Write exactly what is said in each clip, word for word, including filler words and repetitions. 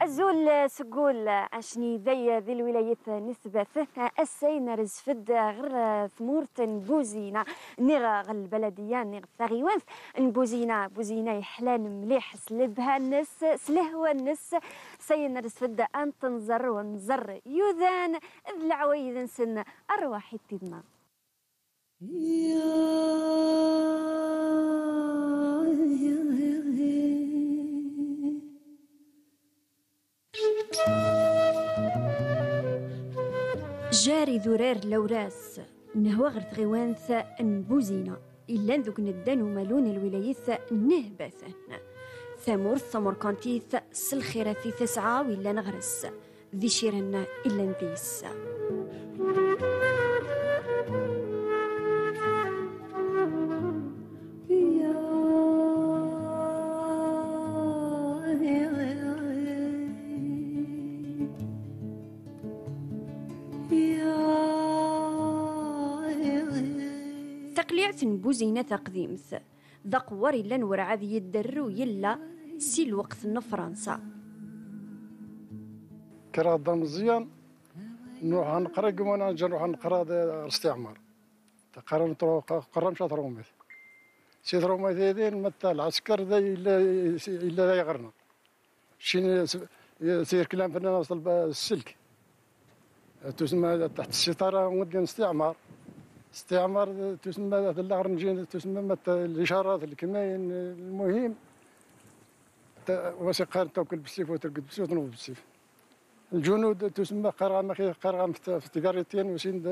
أزول سقول أشني ذي ذي الولاية نسبة ثنا السين رزفد غر ثمورة بوزينة نغا غل بلدية نغ ثغيوانث إن بوزينة بوزينة يحلان مليح سلبها النس سلهوة النس سين رزفد أن تنزر ونزر يوذان ذ العويذ نسن أرواح التدمر. Jar idurar lawras, nehwa ɣer tɣiwant n Buzina, illan deg unedda n umalu n lwilayet n Nehbatan. Tamurt tamurkantit s lxirat i tesɛa u illan ɣer-s, d iciran illan deg-s. Taqliɛt n Buzina taqdimt, d aqewwer illan werɛad yedderru yella si lweqt n Fransa. Kkreɣ-d d ameẓyan, nruḥ ad neqra deg umanaǧ, nruḥ ad neqra d ɣer stiɛmar. Teqqar-, teqqar-, teqqar-, mca tṛumit. Si tṛumit idin, metta lɛesker da yella, yella da yeɣrna. Cin s-, s-, yerklan fell-aneɣ s-, sselk. Tusemma taḥt ssiṭara, wadden stiɛmar. Stiɛmar, tusemma tella ɣer njin, tusemma metta licarat, lkmayin, lmuhim. Ta-, wasi qqaren tawkel bessif, wa terged bessif, wa tnuḍ bessif. Lǧunud, tusemma qqareɣ-am axi, qqareɣ-am f-, f-, tgaritin, usin-d,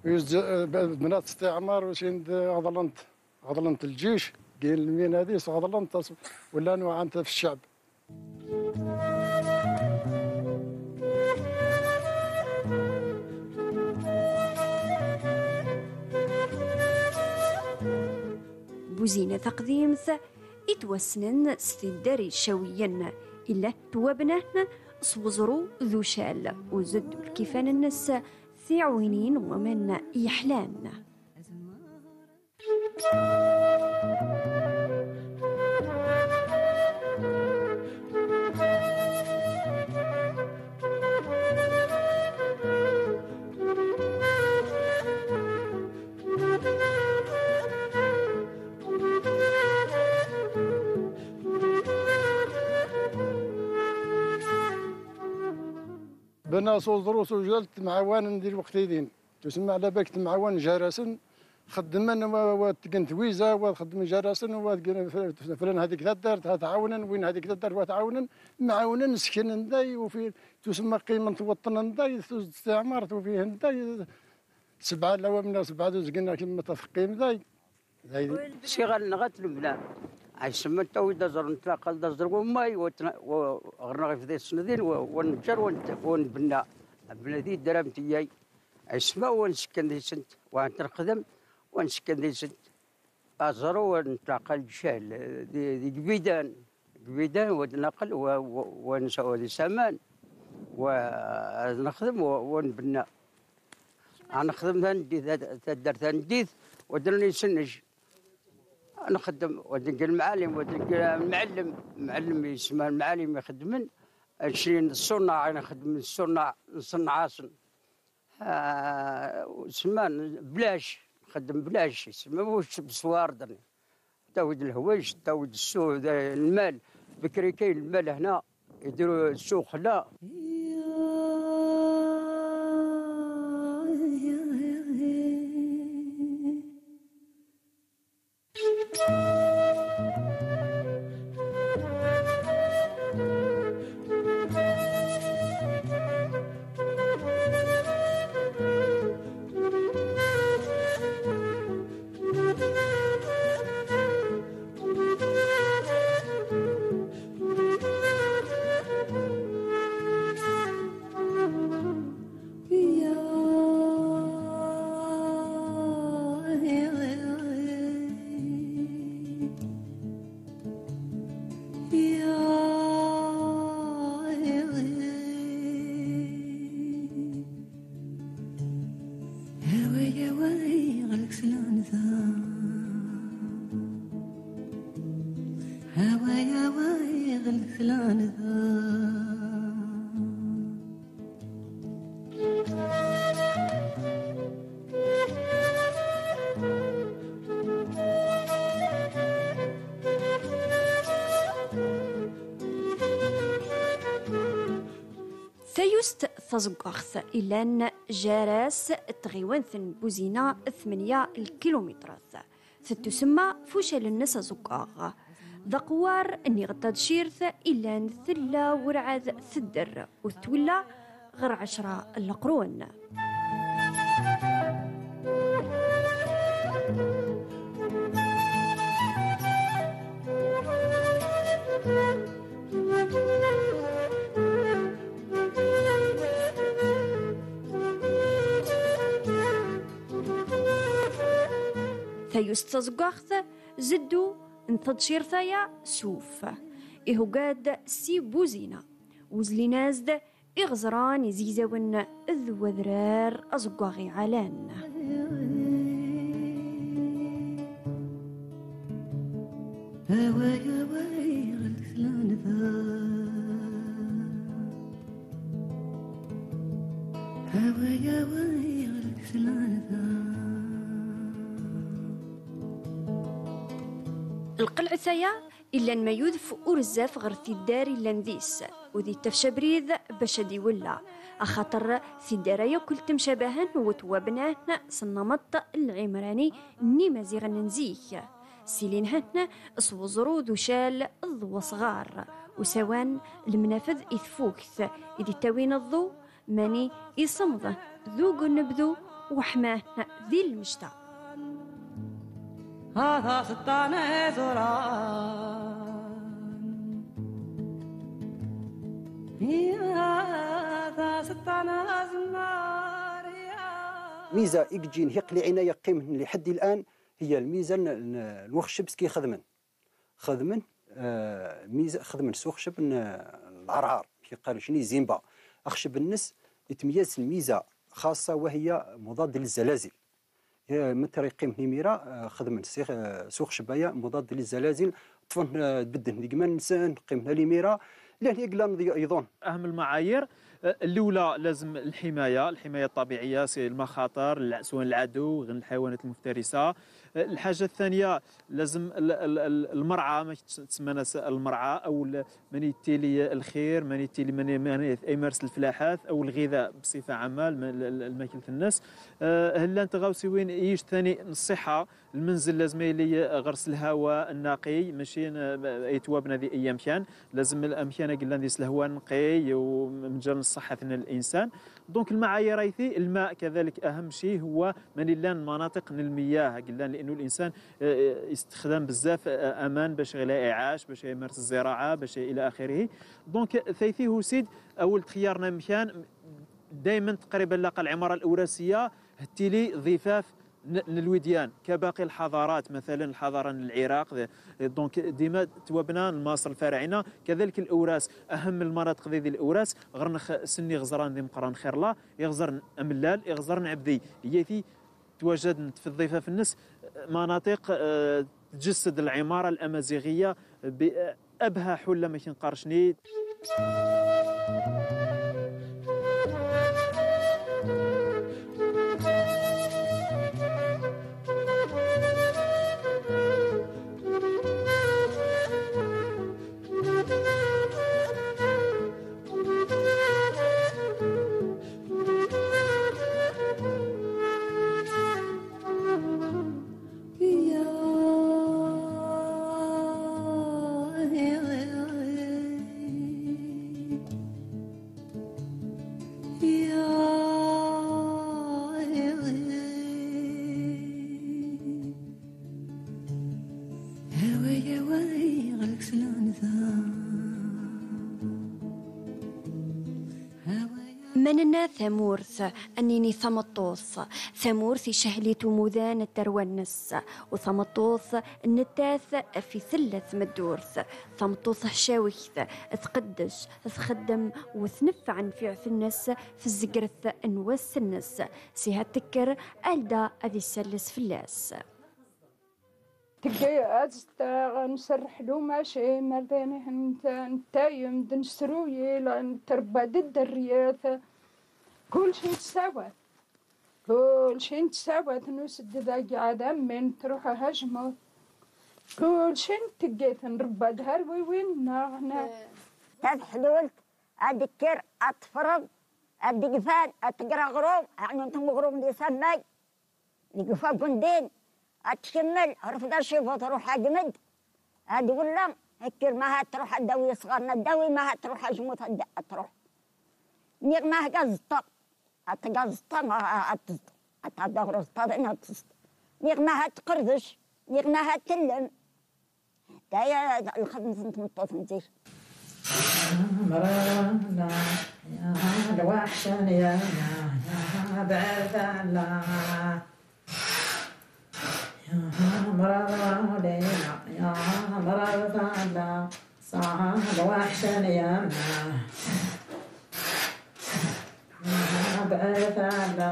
yuz-, eh, b-, bnat stiɛmar, usin-d, eh, ɣeḍlent, ɣeḍlent lǧic, gin lmin hadis, ɣeḍlent, as-, wala nuɛant f ccɛeb. Buzina taqdimt, itwassnen s tiddar icawiyen, illa twabnan s weẓru d ucal, uzed ulkifan-nnes tiɛwinin n waman yeḥlan. Bna s uẓru s ujal temɛawanen di lweqt-idin. Tusemma ɛla bak temɛawan jar-asen, xeddmen wa, wa tgen twiza, wa xeddmen jar-asen, wa tgen f-, f-, flan hadik taddart, ha tɛawnen, win hadik taddart, wa tɛawnen, mɛawnen, seknen day, ufi, tusemma qqimen tweṭṭnen day, tuz-, tiɛmart, ufihen day, sebɛa lawamna, sebɛa d uzgen, akken ma teqqim day. Siɣal nɣat lebna. Ay semmant tawi d aẓr n tlaqal d aẓr wamay, wa tna-, wa ɣer-neɣ ifḍi sndin, wa, wa nǧer, wa n-, wa nbenna. Bna di dram tiyay. Ay sma wa nsekkan di-sent, wa ntrexdem, wa nsekkan di-sent. Aẓr wa n tlaqal ǧal, di, di gbidan. Gbidan, wa d-naqel, wa, wa, wa nsa-, wa di saman, wa ad nexdem, wa, wa nbenna. Ad nexdem tandit, tad-, taddart tandit, wa d-nni sennec. Ad nexdem, wa d-ngi lmɛalim, wa d-ngi lmɛellem, lmɛellem yesma lmɛalim ixeddmen, ad ncin ṣṣunaɛ, ad nexdem ṣṣunaɛ, nṣenneɛ-asen. Ah, sman, belac, nxeddem belac, sma mhux beswaṛ. Tawi-d lehwayeǧ, tawi-d ssu-, d-, lmal, bekri kayen lmal hna, idru ssuq hna. Feyust tazuggaɣt illan gar-as d tɣiwant n Buzina, tmenya lkilumitrat. Tettusemma f uccal-nnes azuggaɣ. D aqewwar nniɣ n tadcirt illan tella werɛad tedder u tettwella ɣer ɛecra n leqrun. Tayuzt tazeggaɣt, zeddu n tadcirt-aya s uf. Ihugga-d si Buzina. Uzlen-as-d iɣeẓran izegzawen d wedrar azeggaɣ iɛalan. Lqelɛet-aya illan ma yudef urezzaf ɣer tiddar illan dis, u d-ittafec abrid bac ad iwella, axaṭer tiddar-aya akk ltemcabahent u twabnahent s nnamṭ lɛimrani n Imaziɣen n zik. S ilin-hent s weẓru d uccal d wesɣar, u s awan lemnafed i tfukt, i d-ittawin aḍu, mani isemḍen d ugunebdu weḥman di lmecta. Ad as-ṭṭan aẓuran, ad as-ṭṭan azemmar. Miza i yeǧǧin hiq liɛinaya qqimen lḥedd il'an, hiya lmiza n, n, n uxceb s ki xedmen. Xedmen, eh, miza, xedmen s uxceb n, eh, lɛerɛer, mi qqaren cni zimba. Axceb-nnes itmeyyaz s lmiza xaṣṣa, wa hiya muḍad lzalazil. Eh, mi qqaren qqimen imira, eh, xedmen s, eh, s uxceb-aya muḍad lzalazil, ṭṭfen, eh, bedden deg iman-nsen, qqimen ar imira, llan i yellan d, iḍun. أهم المعايير، آه، الأولى لازم الحماية، الحماية الطبيعية، سي المخاطر، الع-، سواء العدو، غن الحيوانات المفترسة. آه، الحاجة الثانية لازم ال-، ال-، ال-، المرعى، ما تس-، تسمى ناس المرعى، أو ال-، من يتيلي الخير، من يتيلي، من ي-، من ي-، يمارس الفلاحات، أو الغذاء بصفة عامة، الم-، ال-، ال-، الماكلة الناس. آه، هلا أنت غاوسي وين يجي ثاني الصحة، المنزل لازم يلي غرس الهواء النقي، ماشي ن-، يتواب نادي أي أمكان. لازم الأمكان قلنا ديس الهواء النقي ومجال الصحة ثنا الإنسان. دونك المعايير رايتي، الماء كذلك أهم شيء، هو من لان مناطق من المياه قلنا، لأنه الإنسان، آه، يستخدم بزاف، آه، أمان باش غير يعاش، باش يمارس الزراعة، باش إلى آخره. دونك ثيثي هو سيد، أول تخيارنا مكان، دايما تقريبا لقى العمارة الأوراسية هتيلي ضفاف ن-، الوديان كباقي الحضارات، مثلا الحضارة العراق، دونك ديما توابنا مصر الفراعنة، كذلك الأوراس، أهم المناطق ذي، ذي الأوراس، غرنخ سني غزران ذي مقران خير الله، يغزرن أملال، يغزرن عبدي، يثي تواجد في الضفاف النس، مناطق، آه، تجسد العمارة الأمازيغية بأبهى حلة ما كنقارشني. Nna thamurt, nini thameṭṭut. Thamurt icehli-t umdan n tterwa-nnes. U thameṭṭut nnta-t ɣef itellat meddurt. Thameṭṭut hcawikt, tqeddec, txeddem, u tneffeɛ nnfiɛt-nnes, tzeggret n wass-nnes. Siha tekker, alda ad issales fell-as. Tga aẓeṭṭa, nserreḥ lumaci, mardani n tayem, d nsruyil, n trbad ddriyat. Kulci ntsawat. Kulci ntsawat, nusd dagi ɛad ammi, ntruḥ hajmut. Kulci ntgit, nrbad har wiwin nnaɣ. Taḥlult, ad kker, ad tfrḍ, ad gfan, ad tgr aɣrum, ɛni ntum uɣrum d isamay. Deg ufagu n din, ad tkemmel, rfed acifu, truḥ agmed, ad wella, kker ma ha truḥ ad dawi isɣarn, ad dawi ma ha truḥ ajmut, ad, ad truḥ. Niɣ ma ha gaẓeṭṭa, ad tgaẓeṭṭa, ma ha ad tẓeṭṭ, ad tɛedda ɣer uẓeṭṭa din ad tẓeṭṭ. Niɣ ma ha tqerdec, niɣ ma ha tellem. Daya lxedmet n tmeṭṭut n zik. Amrana, ya lwaḥcan, ya, ya, ya, bɛtala. Ya amrana, ya amrana, sa lwaḥcan, ya, ya, bɛtala.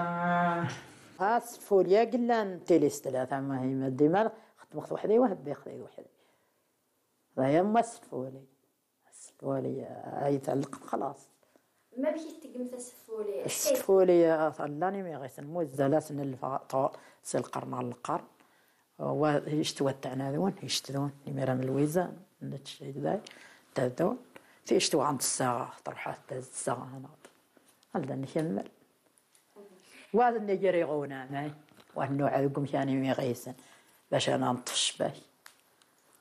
Asful, ya gillan, tilis tlata, ma hi ma dima, xedmeɣ-t weḥd-i, wahebbi xedmeɣ-t weḥd-i. Daya ma asful. Asfuli, ay tɛelleq xlaṣ. Amek i tettgemt asfuli? Asfuli, ḍallan imiɣisen, muzzal-asen lfa-, ṭul, si lqern ɣer lqern. Wa, ictwa ttɛnadun, ictdun, imir am lwiza, nečč idday, tadun. Tictwa n tessaɣa, truḥ ad tessaɣa, hana. Alda nkemmel. Wa d nnger iɣunam, ay. Wa nnuɛ deg umkan imiɣisen. Bac ad neṭṭef ccbak.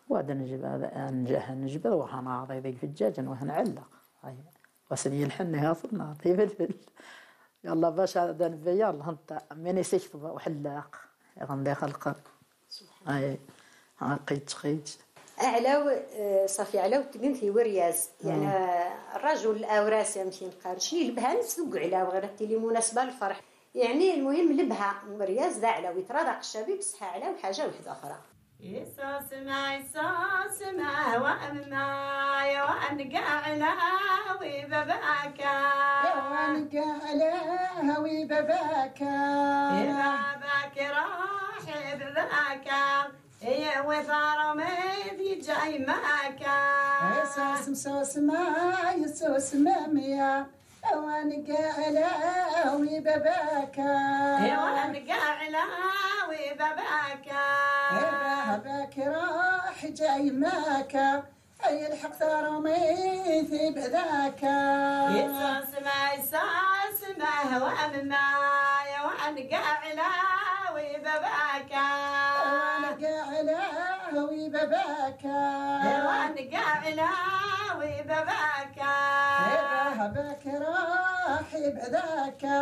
Wa d nejbed, ad nejbed, wa ad neɛḍi deg ifeǧǧaǧen, wa ad nɛelleq. Ay. Wa sen yelḥen, ha aṣel neɛḍi ifelfel. Yalla, bac ad nebbi, yalla, nta, min isekfeḍ uḥellaq. Iɣen d ixelqen. Ay, ha, qij, qij. Aɛlaw, eh, ṣafi, aɛlaw tettgemt i weryaz. Yeɛni, eh, rrajul awras, amek i neqqar. Cni lebha-nnes deg uɛlaw, ɣer ad tili munasba n lferḥ. Yeɛni, lmuhim, lebha n weryaz d aɛlaw. Yettṛad aqeccabi, bṣeḥ aɛlaw ḥaǧa weḥd uxra. Isusem, isusem, wa amma, ya wa nga aɛlaw i babaka. Ya wa nga aɛlaw i babaka. I babak iṛuḥ i babaka. Iyyawet aṛumi d-yeǧǧa yemma akka. Ay susem, susem, ay susem a mmi. Ya wa nga aɛlaw i babaka. Ya wa nga aɛlaw i babaka. I babak iṛuḥ iǧǧa yemma akka. Ay ilḥeq taṛumit i babaka. Isusem, isusem, wa amma, ya wa nga aɛlaw i babaka. Ya wa nga aɛlaw i babaka. Ya wa nga aɛlaw i babaka. I babak iṛuḥ i babaka.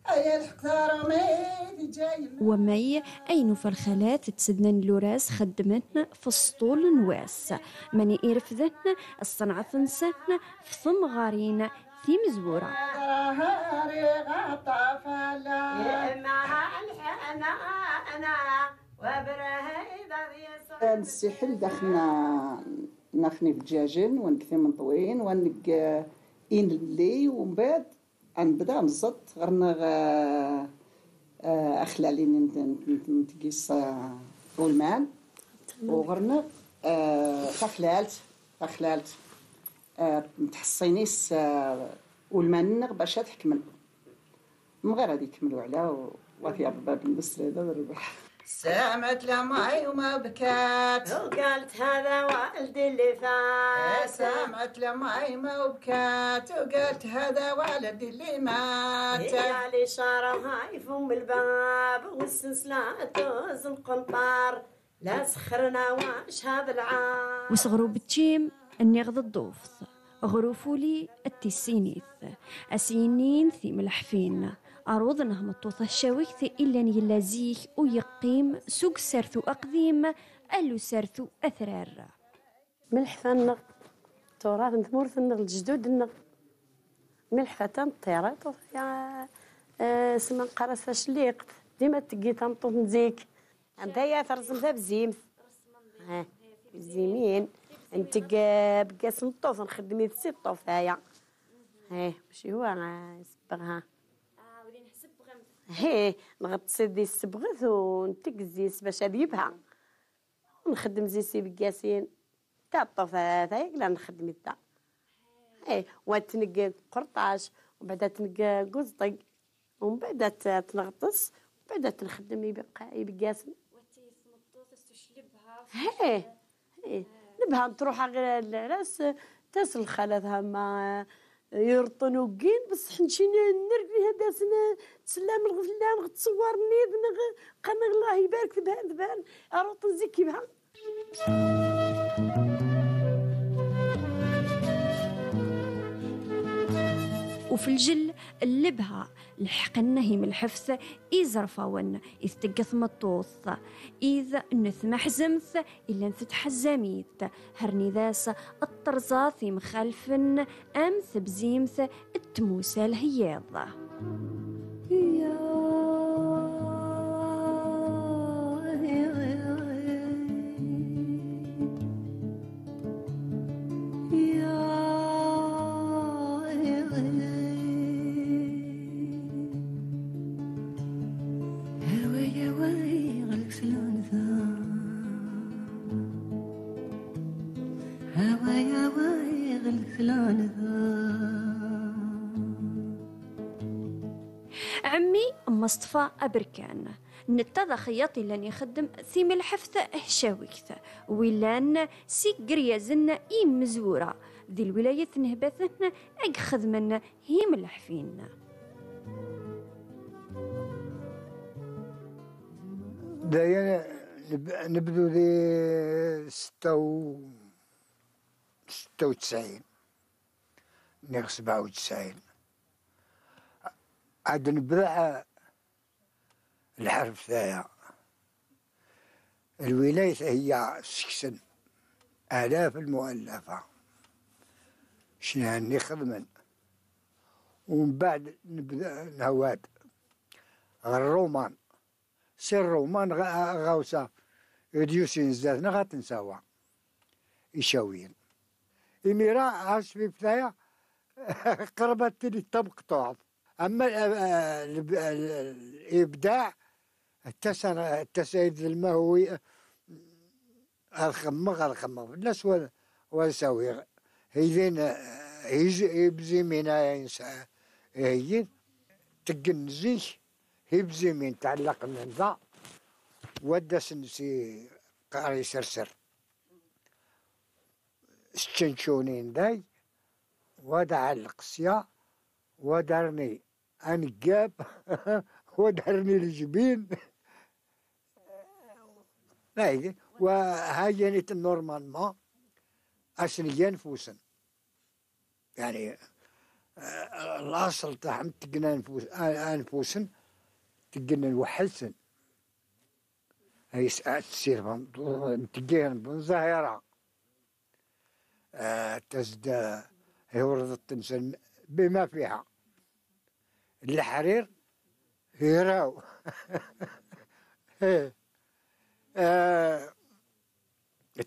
Ay ilḥeq taṛumit iǧǧa yemma. Wa may, ay nufa lxalat tsednan luras xeddmen f sṭul n wass. Mani irefden ṣṣenɛat-nsen f temɣarin timezwura. Nsiḥel daxel n, naxen ifeǧǧaǧen, wa neg timenṭwin, wa neg, eh, inelli, u mbeɛd ad nebda ad nẓeṭṭ ɣer-neɣ, eh, eh, axlal-in n, n, n, n tgis, eh, ulman. U ɣer-neɣ, eh, taxlalt, taxlalt, eh, n tḥeṣṣin-is, eh, ulman-nneɣ bac ad ḥekmen. Mɣer ad ikemmel uɛlaw, u ad yaḍ bab n lesrada d rrbeḥ. سمعت لماي وما بكات. وقالت هذا ولدي اللي فات. سمعت لماي ما وبكات، وقالت هذا ولدي اللي مات. هي اللي شارها يفم الباب، والسلسلة توز القنطار. لا سخرنا واش هذا العام. Usɣru beččim, nniɣ d ḍḍuft. Ɣer ufuli d tissinit. As-yinnin timleḥfin. Aruḍ n hmeṭṭut ahcawik illan yella zik u yeqqim s ugessertu aqdim, allussertu atrar. Mleḥfa-nneɣ, turaḍ n tmurt-nneɣ, lejdud-nneɣ. Milḥfatan ṭṭirat, ya, eh, sman qara sfacliqt, dima tgi tamṭut nzik. Anda ya terẓem tabzimt. Eh, zimin. Ntg, eh, bgas n ṭṭuf, nxeddem-it si ṭṭuf, ya. Eh, mačči huwa, eh, sebbeɣ-ha. Eh, nɣeṭṭes di sebɣet u ntg zzis bac ad yebha. Nxeddem zzis ibeggasin. Taṭṭuft, eh, tayegla nxeddem-it da. Eh, wa tneg qerṭac, u mbeɛd ad tneg guẓṭeg, u mbeɛd ad t-, ad tneɣṭes, u mbeɛd ad nxeddem ibeqqa-, ibeggasen. He, he. Nebha ad truḥ ɣer ras, tas lxalat hama, eh, yurṭen uggin, bes ḥenčin nnerg fiha dasen, eh, tsellam lɣeflan, ɣ tṣewwar-nni, neɣ qqaren Allah ibarek, tebhan, tebhan, aruṭen zik ibha. Uflǧel, llebha, lḥeqq n himlḥeft, iẓerfawen, i ttegget tmeṭṭut, id n tmeḥzemt, illan tetḥezzam-it, hernidas, ṭṭerẓat imxalfen, am tebzimt, d tmusal heyyaḍ. Ɛemmi Meṣṭfa Aberkan, netta d axeyyaṭ illan ixeddem timelḥeft hcawikt, u illan si geryazen imezwura di lwilayet n Hbaten ag xedmen himleḥfin. Dayen, neb-, nebdu di ستة و، ستة وتسعين، neɣ سبعة وتسعين. Ad nebda lḥerf taya. Lwilayt heyya seksen آلاف المؤلفة. Cnan ixedmen. U mbeɛd nebda nhwa-d ɣer Ṛuman. Si Ṛuman ɣ-, ɣawsa i d-yusin zdat-neɣ ad t-nsawa. Icawiyen. Imir-a, asfif taya, qrib ad tili d tameqṭuɛt. Ama, eh, eh, leb-, eh, lebdaɛ, tasa, tasa d lmahwi, ad xemmeɣ, ad xemmeɣ fell-as, wa, wa sawiɣ. Hidin, eh, hiz-, ibzimin ay nsa-, hiyyin, teggen zik, ibzimin tɛellaqen da, wa d-asen si qari serser. S čenčunin day, wa d ɛelleq sya, wa d arni aneggab, wa d arni lejbin. Ay, wa hayyan it normalement, asen yan fusen. Yani, eh, lasel taḥem teggen anfus-, an-, anfusen, teggen weḥelsen. Ay s-, at sirfan, teggen ben zahira. Eh, tazda, eh, urḍet tensen bima fiha. Leḥrir, hiraw. Eh, eh,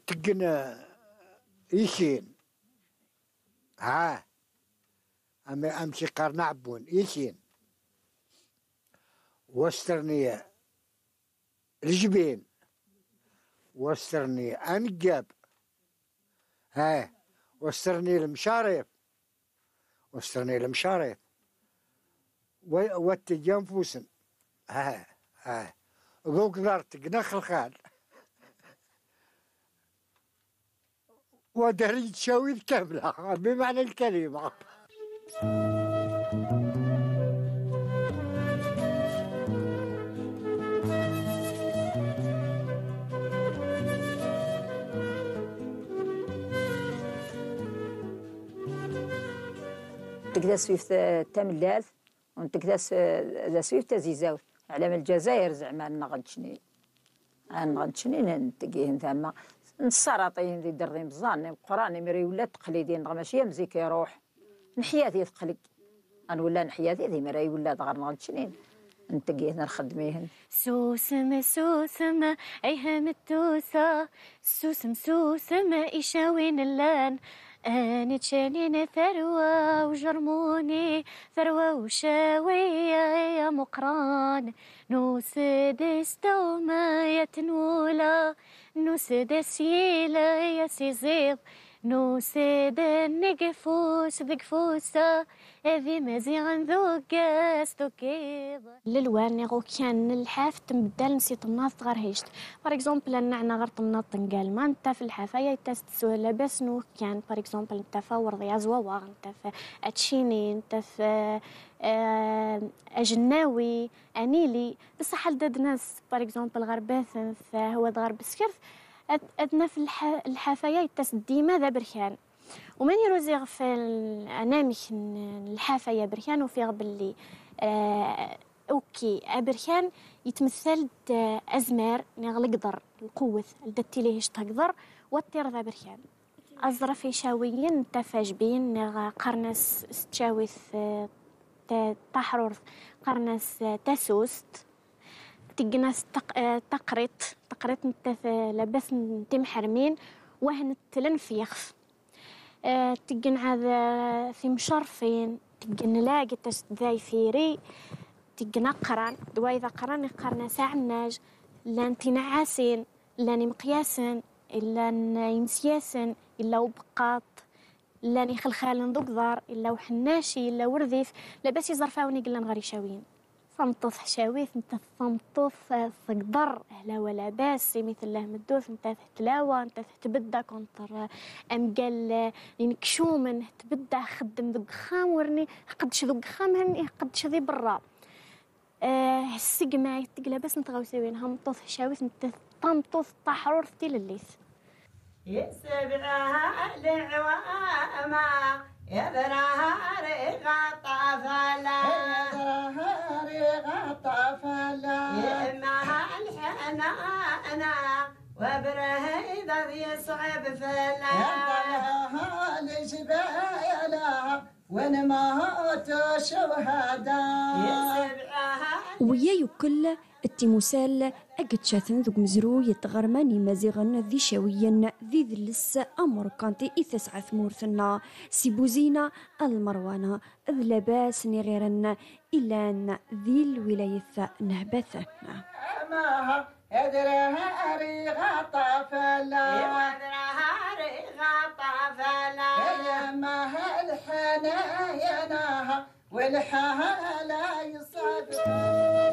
teggen, eh, ikin. Ha. Am, am ki qarna abbun, ikin. Wasterniye, lejbin. Wasterniye, aneggab. Ha. Wasterniye, lemcarif. Wasterniye, lemcarif. Wa, wa teggen fusen. Ha, ha. Ḍugḍar teggen xelxal. Wa d arni tcawit kamla, bimɛna lkalima. Tegda swift, eh, tamellalt, u nteg tas-, taswift tazizawt. Ɛlam Lǧazayer zeɛma nneɣ n ččnin. Nneɣ n ččnin nteg ihin tama. Nessaraṭ ihin di dderḍ imẓan, imeqqran, imir iwella teqlidin, neɣ mačči am zik iruḥ. Neḥya di teqlig. Անուլան հյադի դիմերայ ուլա դառնալ չնին, ընտգեհներ խդմեհն։ Սուսմը, սուսմը, այ հմտուսա, սուսմ, սուսմը, իշավին լան, ընի չենին է թերուա ու ժարմունի, թերուա ու շավի, այ ամոկրան, նուսը դեստոմը, յետնուլա, նուսը դեսիլը, յեսիզիլ, նուսը դնգ ֆուս, դգ ֆուսա, էվի մեզի անդուգ, ստուգ. Լլուեն նեղոքյան նլհեվ տմբդել նսի տմնած դղար հեշտ։ Par exemple, լննա նաղար տմնած տնգել ման, տաֆ լհեվայ այ տես դսու լեբես նուքյան, par exemple, տաֆա ուրդի ազուավաղ, տաֆ աչինին, տաֆ, ը, ը, ը, ժնեվի, անիլի, բսա հալ դդնես, par exemple, գար բեթն, հուա դղար բսկերդ, ը, ը, նաֆ լհե-, լհեվայ այ տես դիմա դե բրխյան։ Ու մեն երոզի ղֆել անեմիքն լհեվայ բրխյան ու ֆիղ բլի, ը, اوكي، ابرشان يتمثل د ازمر نغلق ضر القوة الدتي ليه اشتاق ضر وتر ذا برشان. أزرف يشاويين تفاجبين نغ قرنس ستشاويث، آه، ت-، تحرر قرنس، آه، تسوست. تقناس تق-، آه، تقريط، تقريط نتف-، لبس نتم حرمين وهن التلن فيخ. آه، تقن عاد، آه، في مشرفين، تقن لاقي تست ذاي فيري، تقن أقران، دواي ذا قران قرنا ساعناج، لان تنعاسين، لان مقياسن، لان يمسياسن، إلا وبقاط، لان يخلخالن ضقضار، إلا وحناشي، إلا ورديف، لا بس يزرفاوني قلان غريشاوين. ثمطوث حشاويث، انت ثمطوث، آه، ثقدر، أهلا ولا باس، مثل الله مدوث، انت تلاوة، انت تبدا كونتر، آه، أم قال، آه، ينكشومن، تبدا خدم ذو قخام ورني، قدش ذو قخام هني، قدش ذي برا. آه، السقمة يتقلى بس انت غاوسي وين، هم طوث حشاويث، انت ثمطوث طاحرور ثتي لليث. يسبعها العوامة، يذرها ريغة طفلة. يذرها ريغة طفلة. يمها الحنانة، وبرهيدة يصعب فلا. يطلعها الجبالة، وين ما هوتو شهداء. يسبعها Уия юккл, ттимусел, агчатн дугмзру ятгърмани мазигън ди шавиен ди длс амрканти итсгӏат муртна, сибузина, алмарвана, длабас нигъерн, илан дил вилаят нхбатна. أمها أدرها ريغة طفلة. أدرها ريغة طفلة. يمها الحناينها والحالة يصدق.